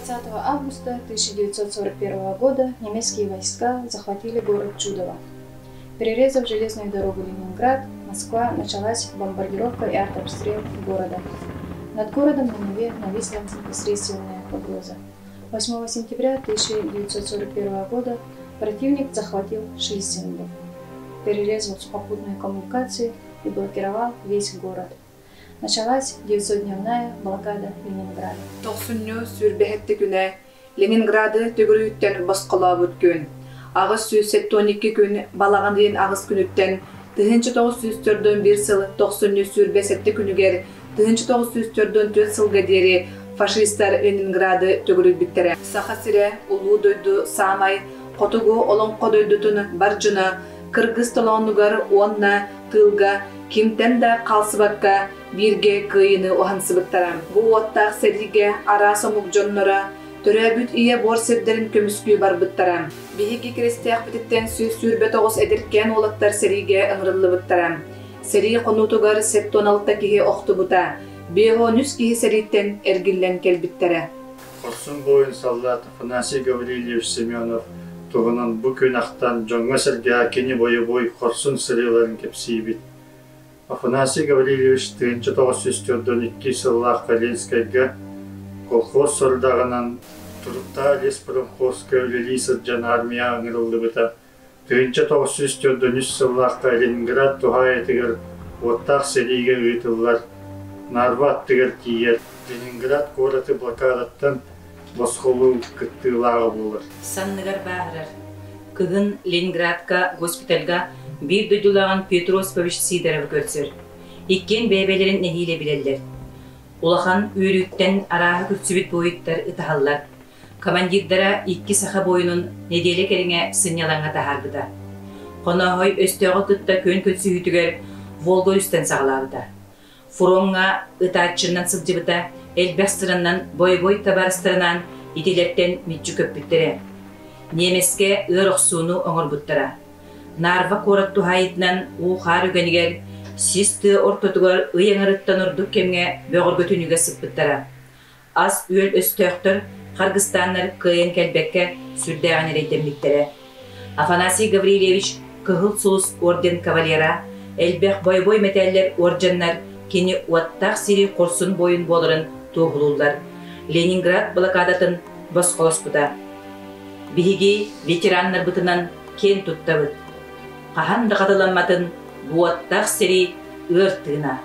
20 августа 1941 года немецкие войска захватили город Чудово. Перерезав железную дорогу Ленинград, Москва, началась бомбардировка и артобстрел города. Над городом на Неве нависла непосредственная угроза. 8 сентября 1941 года противник захватил Шлиссенбург, перерезал сухопутные коммуникации и блокировал весь город. Началась 900-дневная блокада Ленинграда. Тохсунньу сүүрбэһэттэ күнэ Ленинграды төгүрүгүттэн босхолообут күн. 872 күн балаҕан ыйын аҕыс күнүттэн 1941 сыл тохсунньу 27 күнүгэр 1944 сылга диэри фашистар Ленинграды төгүрүйбүттэрэ. Саха сирэ улуу дойду саамай хотугу олоҥхо дойдутун бар дьоно кыргыз толоонугар уонна тыылга кимтэн да хаалсыбакка бииргэ кыайыыны уһансыбыттара. Бу уоттаах сэриигэ араас омук дьонноро төрөөбүт ийэ буор сирдэрин көмүскүү барбыттара. Биһиги Киристээхпититтэн 129 эдэркээн уолаттар сэриигэ ыҥырыллыбыттара. Сэрии хонуутугар 76 киһи охтубута, 53 киһи сэрииттэн эргиллэн кэлбиттэрэ. Хорсун буойун саллаат Афанасий Гаврильевич Семенов туһунан бу күн ахтан дьоҥҥо-сэргэҕэ кини бойобуой хорсун сырыыларын кэпсиибит. Афанасий Гаврильевич 1942 сыллаах Калинскайга колхоз сорудаҕынан Туруктаа леспромхозка үлэлии сылдьан армияҕа ыҥырыллыбыта. 1943 сыллаахха Ленинград туһаайытыгар уоттаах сэриигэ ыытыллар Нарва аттыгар тиийэр Ленинград куораты блокадаттан босхолуу кыттыылааҕа буолар. Санныгар бааһырар. Кыһын Ленинградка госпитальга биир дойдулааҕын Петр Осипович Сидоровы көрсөр. Иккиэн бэйэ-бэйэлэрин нэһиилэ билэллэр. Улахан үөрүүттэн арааһы күлсүбүт буойуттар ытаһаллар. Командирдара икки саха буойунун нэдиэлэ кэриҥэ сынньалаҥҥа таһаарбыта. Хонооһой өстөөҕү кытта күөн көрсүһүүтүгэр Волга өрүстэн саҕалаабыта. Фроҥҥа ытааччыннан сылдьыбыта, элбэх сыраннан бойобуой табаарыстарынаан итилэртэн мүччү көппүттэрэ. Ньиэмэскэ ыар охсууну оҥорбуттара. Нарва куорат туһаайытынан уу-хаар үгэнигэр сис тыа ортотугар ый аҥарыттан ордук кэмҥэ бөҕөргөтүнүүгэ сыппыттара. Ас-үөл өстөөхтөр харгыстааннар кыайан кэлбэккэ сүрдээҕин эрэйдэммиттэрэ. Афанасий Гаврильевич Кыһыл Сулус орден кавалера, элбэх бойобуой мэтээллэр уордьаннар кини уоттаах сири хорсун буойун буоларын туоһулууллар. Ленинград блокадатын босхолоспута. Биһиги ветераннарбытынан киэн туттабыт. Хаһан да хатыламматын уоттаах сири ыар тыына.